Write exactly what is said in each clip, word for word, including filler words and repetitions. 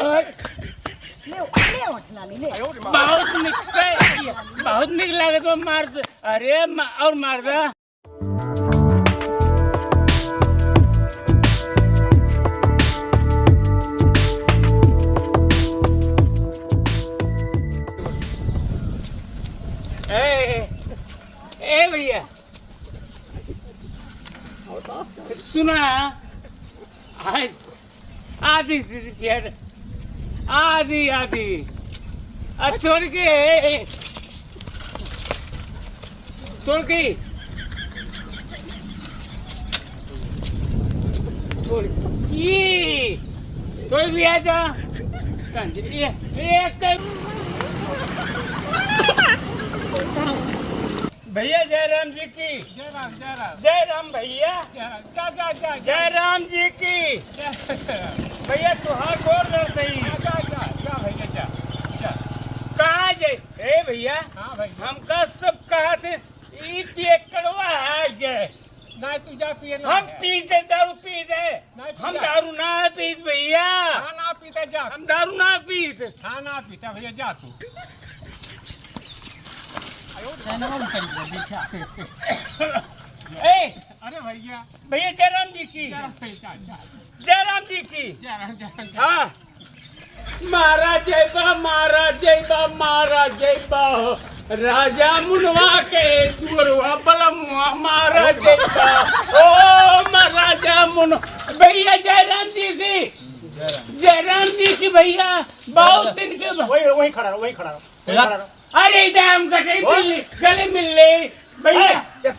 ले, ले ओठ लाली, ले। बहुत निक, बहुत निक लागत बा, मार दे। अरे, मा-, और मार दे। ए, ए, ए भैया, सुना, आज आधी से पिया, आधी, आधी। आ, तोड़ के, तोड़ के, तोड़, ये, तोड़ भी आ जा। ये, ये कर। भैया, जय राम जी की। जय राम, जय राम। जय राम भैया। जय राम। जा, जा, जा, जा। जय राम जी की। जय राम। भैया, तुहार गोर धरत ही। जा, जा, जा, जा भैया, जा, जा। कहाँ जाए? ए भैया, हाँ भैया। हमका सब कहत है, ई पियक्कड़वा है जे। नहीं, तू जा, पिए ना हम है। पी दे, दारू पी दे। नहीं, तू हम जा। दारू ना पीत भैया। हाँ, ना पीते, जा। हम दारू ना पीत। हाँ, ना पीता भैया, जा तू। चैनवा उतरी गया, देखा। ए, अरे भैया। भैया, जय राम जी की। जय राम, जय राम। जय राम जी की। जय राम, जय राम, जय राम। हाँ। मारा जइबा, मारा जइबा, मारा जइबा हो। राजा मुनवा के दुअरवा बलमुआ, मारा जइबा। ओ, मा-, राजा मुन-, भैया, जय राम जी की। जय राम जी की भैया, बहुत दिन के बाद। वही, वही खड़ा रहो, वही खड़ा रहो, वही खड़ा रहो। अरे, इधर हम कटे मिल, गले मिल ले, भैया। ए,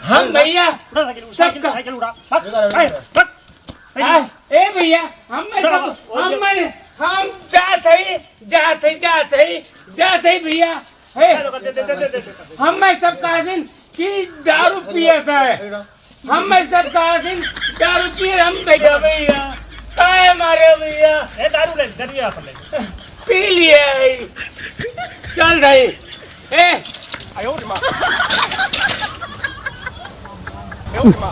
हम भैया, सबका। साइकिल उठा, भाग, भाग, भाग। आ, ए भैया, हम में सब, हम में, हम जात है, जात है, जात है, जात है भैया। हे, दे, दे, दे। हम में सब कहा दिन कि दारू पिया था। हम में सब कहा दिन दारू पिए हम बैठा भैया। काहे मारे भैया? ए, दारू ले, दारू ले, आप ले। पी लिया है। चल भाई। ए। आयो रे माँ। आयो रे माँ।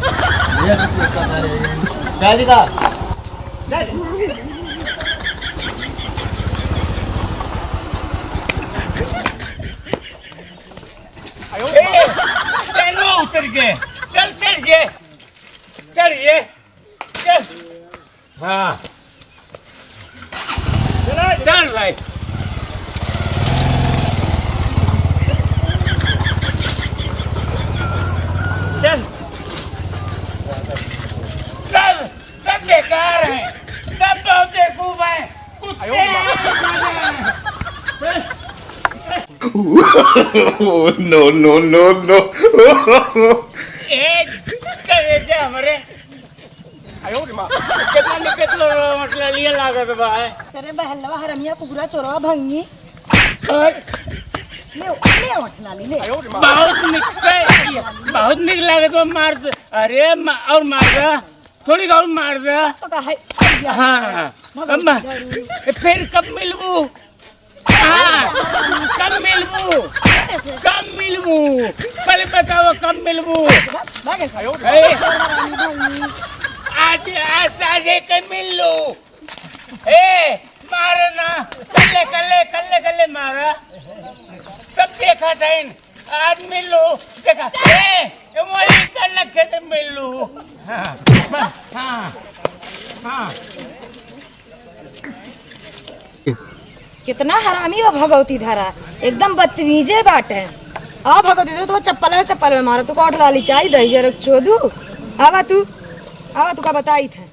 ये तो क्या कर रहे हैं? गाड़ी का? गाड़ी। ए, चलो उतर के। चल, चढ़ ये। चढ़ ये। चल। हाँ। चल भाई। चल। चल। सब बेकार हैं, सब तो बेवकूफ हैं, कुत्ते हैं। No, no, no, no। ए, करेजा हमरे। कितना निकल लो, मतलब, लिए लागत बा, है। अरे बहलवा, हरमिया, कुकुरा, चोरवा, भंगी। ले, ले, ओठ लाली, ले। बहुत निक, बहुत निक लागत बा, मार दे। अरे, मा-, और मार दे। थोड़ी और मार दे। तो का है? हाँ, हाँ। भगवती अम्मा, दारू। ए, फिर कब मिलबू? हाँ, कब मिलबू? कैसे? कब मिलबू? पहले बताओ, कब मिलबू? भाग, भाग ऐसे। ए, आज, आज साँझे के मिल लो। ए, मारो ना। कल्ले, कल्ले, कल्ले, कल्ले मारा। सब देखा था इन। आज मिल लो, देखा, ए, ए, वही कर रखे थे, मिल लो। हाँ, बस, हाँ, हाँ। कितना हरामी बा भगवती धरा, एकदम बदतमीजे बाटे। आ भगवती धरा, तो चप्पल में, चप्पल में मारो, तो कोट लाली चाही दही जरक चोदू। आवा तू, आवा तू का बताई थे।